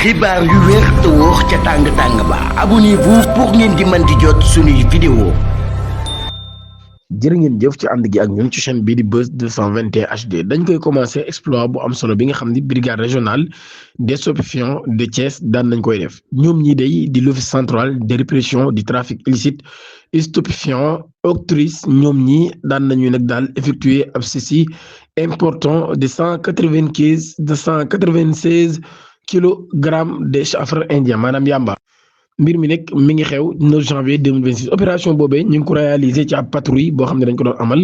xibaar yu wér te wóor ca tàng-tàng ba abonnez-vous pour ngeen di mën di jot suñuy vidéo. jërë ngeen jëf ci ànd gi ak ñun ci chaîne bii di Buzz 221 HD dañ koy commencer exploit bu am solo bi nga xam ni brigade régionale des stupéfiants de Thiès daan nañ koy def ñoom ñi day di l'office central de répression du trafic illicite stupéfiants octrice ñoom ñi daan nañu nag daal effectuer ab saisie important de 196 kilogrammes de chanvre indien maanaam yamba. mbir mi nag mi ngi xew 9 janvier 2026 opération boobee ñu ngi ko réalisé ci ab patrouille boo xam ne dañ ko doon amal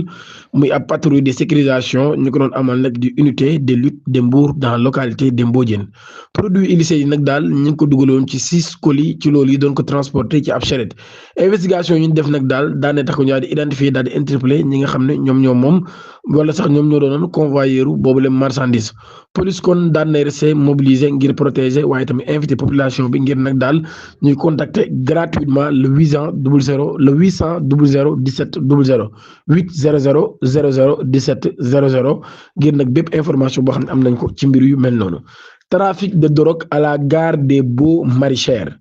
muy ab patrouille de sécurisation ñu ko doon amal nag di unité de lutte de Mbour dans localité de Mbodiène produit illicite yi nag daal ñu ngi ko dugaloon ci 6 colis ci loolu yi doon ko transporté ci ab charrette investigation yi ñu def nag daal daane tax ko ñaar di identifier daal di interpeller ñi nga xam ne ñoom moom wala sax ñoom ñoo doonoon convoyeur boobu la marchandise police kon daan nay resté mobilisé ngir protéger waaye tamit invité population bi ngir nag daal ñuy contacter gratuitement le 800 00 17 00 800 00 17 00 ngir nag bépp information boo xam ne am nañ ko ci mbir yu mel noonu. trafic de drogue à la gare des Baux Maraîchers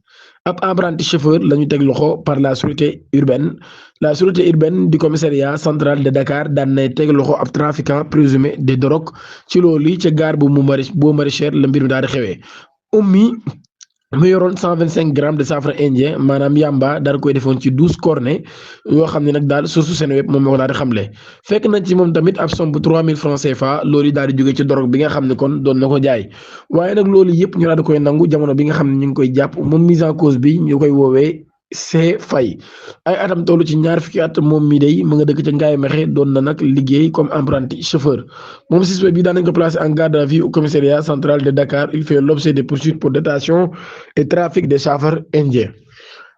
ab apprenti chauffeur la ñu teg loxo par la sûreté urbaine du commissariat central de Dakar daan nay teg loxo ab trafiquant présumé de drogue ci loolu ca gare bu Baux Maraîchers la mbir mi daal di xewee mu yoroon 125 grammes de chanvre indien maanaam yamba daal koy defoon ci 12 cornets yoo xam ne nag daal source Seneweb moom moo ko daal di xamle fekk nañ ci moom tamit ab somme bu 3000 francs CFA loolu daal di jóge ci drogue bi nga xam ne kon doon na ko jaay waaye nag loolu yëpp ñu daal di koy nangu jamono bi nga xam ne ñu ngi koy jàpp moom mise en cause bi ñu koy woowee C Faye ay atam toll ci ñaar fukki at moom mi day mu nga dëkk ca Ngaye Mekhe doon na nag liggéey comme apprenti chauffeur moom suspect bi daan nañ ko placé en garde à vue au commissariat central de Dakar il fait l'objet de poursuites pour détention et trafic de chanvre indien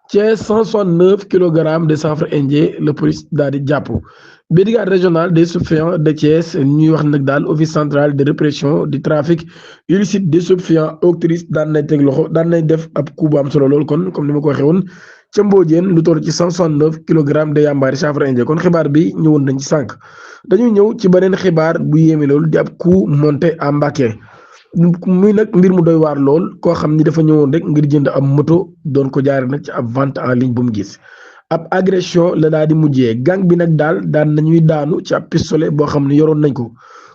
ci 169 kilogrammes de chanvre indien la police daal di jàpp brigade régionale des stupéfiants de Thiès ñuy wax nag daal office central de répression du trafic illicite des stupéfiants octrice daan nañ teg loxo daan nañ def ab coup bu am solo lool kon comme ni ma ko waxee woon ca Mbodiène lu toll ci 169 kilogrammes de yambaari chanvre indien kon xibaar bi ñëwoon nañ ci sànq dañuy ñëw ci beneen xibaar bu yéeme lool di ab coup monté à Mbacké muy nag mbir mu doy waar lool koo xam ni dafa ñëwoon rek ngir jënd ab moto doon ko jaare nag ci ab vente en ligne bu mu gis ab agression la daal di mujjee gang bi nag daal daan nañuy daanu ci ab pistolet boo xam ne yoroon nañ ko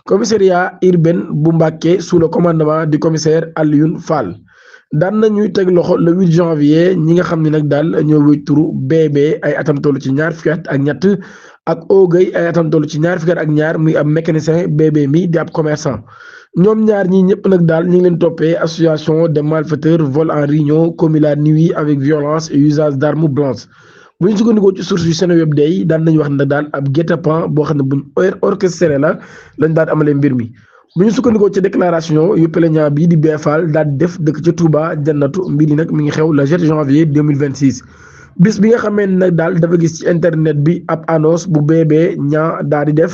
commissariat urbain bu Mbacké sous le commandement du commissaire Alioune Fall daan nañuy teg loxo le 8 janvier ñi nga xam ne nag daal ñoo wéy turu bébé ay atam toll ci ñaar fukki at ak ñett ak Ogay ay atam toll ci ñaar fukki at ak ñaar muy ab mécanicien bébé mi di ab commerçant ñoom ñaar ñii ñëpp nag daal ñu ngi leen toppee association de malfaiteurs vol en réunion commis la nuit avec violence et usage d'armes blanches bu ñu sukkandikoo ci source yu Seneweb day daan nañu wax ne daal ab guet-apens boo xam ne buñ orchestré la lañ daal amalee mbir mi. bu ñu sukkandikoo ci déclaration yu plaignant bii di Beefal daal di def dëkk ca Touba jannatu mbir yi nag mi ngi xew le 7 janvier 2026 bis bi nga xamee ne nag daal dafa gis ci internet bi ab annonce bu bébé ñaa daal di def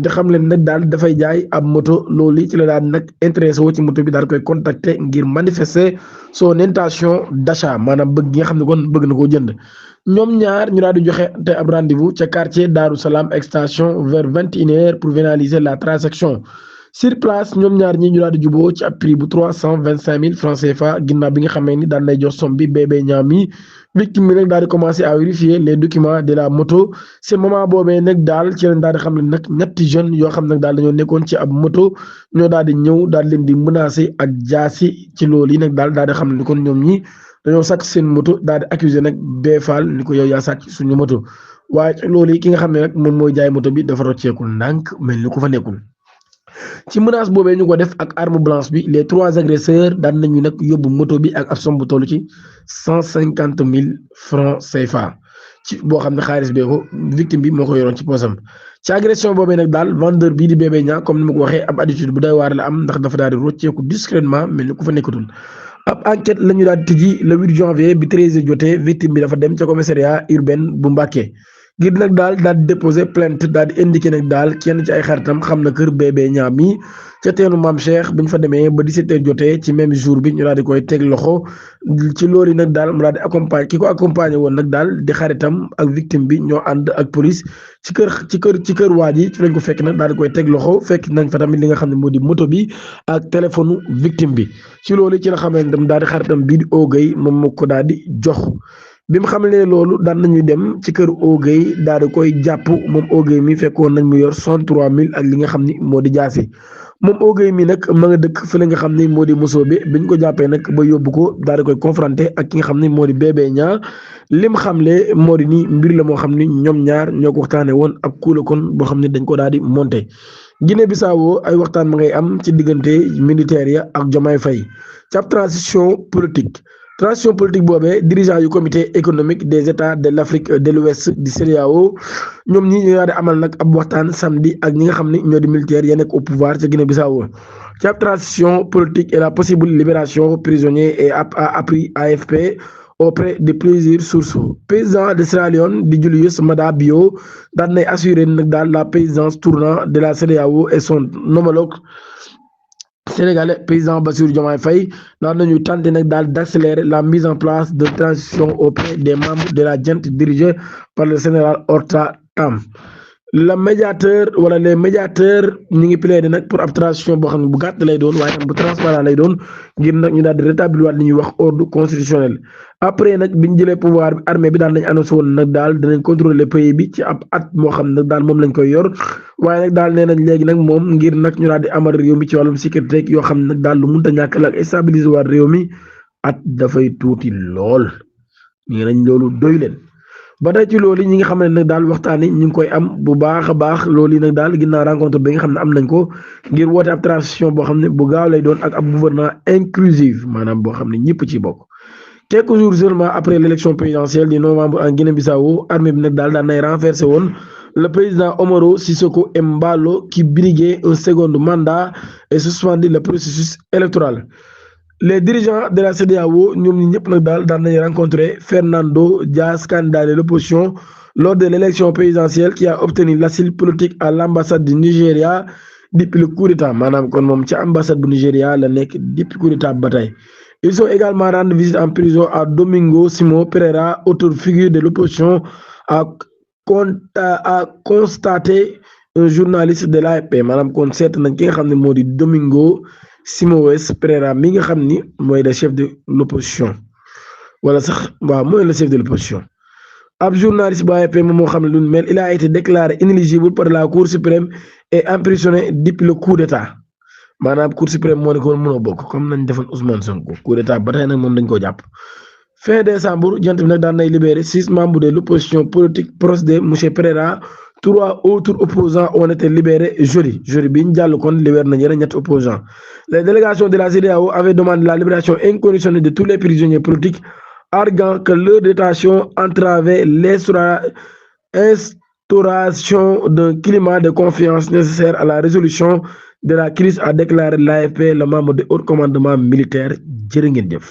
di xam leen nag daal dafay jaay ab moto loolu ci la daal nag intéressé woo ci moto bi daal koy contacter ngir manifester son intention d'achat maanaam bëgg gi nga xam ne kon bëgg na koo jënd ñoom ñaar ñu daal di joxe te ab rendez-vous ca quartier Darou Salam extension vers 21h pour finaliser la transaction. sur place ñoom ñaar ñi ñu daal di juboo ci ab prix bu 325 000 francs CFA ginnaaw bi nga xamee ni daan lay jox somme bi bébé ñaam mi victime bi nag daal di commencer à vérifier les documents de la moto ce moment boobee nag daal ci leen daal di xam ne nag ñetti jeunes yoo xam nag daal dañoo nekkoon ci ab moto ñoo daal di ñëw daal leen di menacer ak jaasi ci loolu yi nag daal di xam ne kon ñoom ñi dañoo sàcc seen moto daal di accuser nag Beefal ni ko yow yaa sàcc suñu moto waaye loolu yi ki nga xam ne nag moom mooy jaay moto bi dafa rocceekul ndànk mel ni ku fa nekkul. ci menace boobee ñu ko def ak arme blanche bi les 3 agresseurs daan nañu nag yóbbu moto bi ak ab somme bu toll ci 150 000 francs CFA ci boo xam ne xaalis bee ko victime bi moo ko yoroon ci poosam ci agression boobee nag daal vendeur bii di bébé ñaa comme ni ma ko waxee ab attitude bu doy waar la am ndax dafa daal di rocceeku discrètement mel ni ku fa nekkatul ab enquête la ñu daal di tijji le 8 janvier bi 13 jotee victime bi dafa dem ca commissariat urbain bu Mbacké ngir nag daal di déposer plainte daal di indiqué nag daal kenn ci ay xaritam xam na kër Bébé Niang mi ca teenu Maam Cheikh bi ñu fa demee ba 17h jotee ci même jour bi ñu daal di koy teg loxo ci loolu nag daal mu daal di accompagner ki ko accompagner woon nag daal di xaritam ak victime bi ñoo ànd ak police ci kër waa ji ci lañ ko fekk nag daal di koy teg loxo fekk nañ fa tamit li nga xam ne moo di moto bi ak téléphone victime bi ci loolu ci la xamee ne daal di xaritam bii di Ogey moom moo ko daal di jox. bi mu xamlee loolu daan nañu dem ci kër Ogey daal di koy jàpp moom Ogey mi fekkoon nañ mu yor 63000 ak li nga xam ni moo di jaasi moom Ogey mi nag ma nga dëkk fële nga xam ni moo di Mboussobé bi ñu ko jàppee nag ba yóbbu ko daal di koy confronté ak ki nga xam ni moo di Bébé Niang lim xamle moo di ni mbir la moo xam ni ñoom ñaar ñoo ko waxtaanee woon ak kuula kon boo xam ne dañ ko daal di monté. Guinée Bissau ay waxtaan ma ngay am ci diggante militaire ya ak Diomaye Faye ci ab transition politique boobee dirigeant yu comité économique des états de l'Afrique de l'Ouest di CEDEAO ñoom ñi ñu daal di amal nag ab waxtaan samedi ak ñi nga xam ne ñoo di militaire ya nekk au pouvoir ca Guinée Bissau ci ab transition politique et la possible libération prisonniers et a appris AFP auprès de plusieurs sources président de Sierra Leone di Julius Maada Bio daan nay assuré nag daal la présidence tournant de la CEDEAO et son homologue sénégalais président Bassirou Diomaye Faye daan nañu tenter nag daal d'accélérer la mise en place de transition auprès des membres de la junte dirigée par le général Horta Tam. Les médiateurs ñu ngi plaider nag pour ab transition boo xam ne bu gàtt lay doon waaye tam bu transparent lay doon ngir nag ñu daal di rétablir waat li ñuy wax ordre constitutionnel après nag bi ñu jëlee pouvoir bi armée bi daal nañ annoncé woon nag daal dinañ contrôler pays bi ci ab at moo xam ne nag daal moom lañ koy yor waaye nag daal nee nañ léegi nag moom ngir nag ñu daal di amal réew mi ci wàllum sécurité yoo xam ne nag daal lu mënta ñàkk la ak stabiliser waat réew mi at dafay tuuti lool nee nañ loolu doy leen. ba tey ci loolu ñi nga xam ne nag daal waxtaan yi ñu ngi koy am bu baax a baax loolu yi nag daal ginnaaw rencontre bi nga xam ne am nañ ko ngir woote ab transition boo xam ne bu gaaw lay doon ak ab gouvernement inclusif maanaam boo xam ne ñëpp ci bokk. Quelques jours seulement après l'élection présidentielle de novembre en Guinée-Bissau armée bi nag daal daan nay renversé woon le président Umaro Sissoco Embalo qui briguait un second mandat et suspendit le processus électoral. Les dirigeants de la CEDEAO ñoom ñi ñëpp nag daal daan nañu rencontré Fernando Dias, candidat de l'opposition lors de l'élection présidentielle qui a obtenu l'asile politique à l'ambassade du Nigeria depuis le coup d'État maanaam kon moom ci ambassade bu Nigeria la nekk depuis coup d'État ba tey. Ils sont également rendu visite en prison à Domingo Simão Pereira, autre figure de l'opposition, a constaté un journaliste de l'AFP maanaam kon seet nañ ki nga xam ne moo di Domingo Simão Pereira mi nga xam ni mooy le chef de l'opposition wala sax waaw mooy le chef de l'opposition ab journaliste bu AFP moom moo xam ne lu mel il a été déclaré inéligible par la Cour suprême et emprisonné depuis le coup d'État maanaam Cour suprême moo ne ko mënoo bokk comme nañ defoon Ousmane Sonko coup d'État ba tey nag moom dañ koo jàpp. Fin décembre jant bi nag daan nay libéré 6 membres de l'opposition politique proche de monsieur Pereira. 3 autres opposants ont été libérés jeudi bi ñu jàll kon libéré nañ yeneen ñetti opposants. Les délégations de la CEDEAO avaient demandé la libération inconditionnelle de tous les prisonniers politiques, arguant que leur détention entravait l'instauration d'un climat de confiance nécessaire à la résolution de la crise, a déclaré l'AFP, le membre du haut commandement militaire. Jërë ngeen jëf.